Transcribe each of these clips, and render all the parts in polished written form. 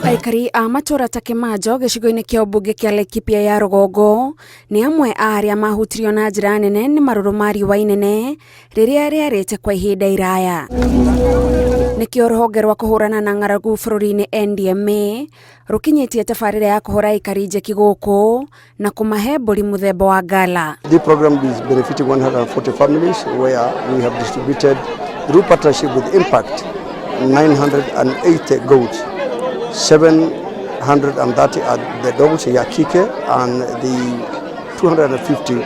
Aikari a matũra ta Kĩmanjo gĩcigo-inĩ kĩa ũmbunge kĩa Laikipia ya rũgongo nĩ amwe a arĩa mahutirio na njĩra nene nĩ marũrũ ma riũa inene rĩrĩa rĩarĩte kwa ihinda iraya. Nĩkĩo rũhonge rwa kũhũrana na ng'aragu bũrũri-inĩ NDMA rũkinyĩtie tabarĩra ya kũhũra aikari njeki gũkũ na kũmahe mbũri mũthemba wa Gala. The program is benefiting 140 families where we have distributed through partnership with Impact 980 goats. 730 are the dogs ya kike and the 250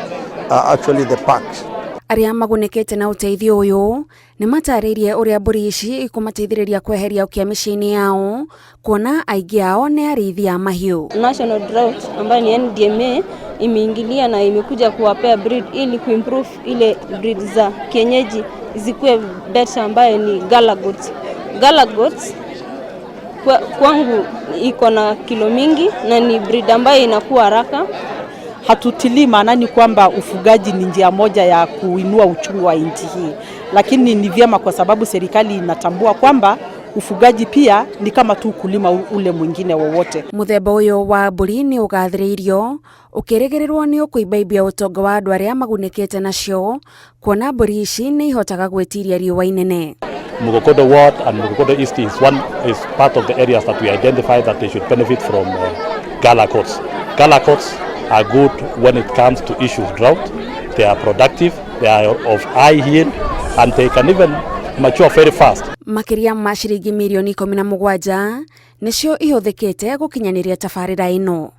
are actually the packs. Arĩa magunĩkĩte na ũteithio ũyũ nĩ matarĩirie ũrĩa mbũri ici ikũmateithĩrĩria kweheria ũkĩa mĩciĩ-inĩ yao kuona aingĩ ao nĩ arĩithi a mahiũ. National Drought ambayo ni NDMA imeingilia na imekuja kuwapea breed ili kuimprove ile breed za kienyeji zikuwe better, ambayo ni Gala goats. Gala goats kwangu iko na kilo mingi na ni breed ambayo inakuwa haraka. Hatutilii maanani kwamba ufugaji ni njia moja ya kuinua uchumi wa nchi hii, lakini ni vyema kwa sababu serikali inatambua kwamba ufugaji pia ni kama tu ukulima ule mwingine wowote. Mũthemba ũyũ wa mbũri nĩ ũgathĩrĩirio ũkĩrĩgĩrĩrwo nĩ ũkũimbaimbia ũtonga wa andũ arĩa magunĩkĩte nacio kuona mbũri ici nĩ ihotaga gwĩtiria riũa inene. Mukogodo Ward and Mukogodo East is part of the areas that we identify that they should benefit from Gala goats. Gala goats are good when it comes to issues drought. They are productive, they are of high yield, and they can even mature very fast. Makĩria ma ciringi mirioni 17 nĩcio ihũthĩkĩte gũkinyanĩria tabarĩra ĩno.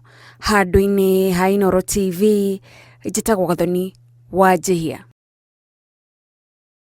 Handũ-inĩ ha Inooro TV, njĩtagwo Gathoni wa Njihia.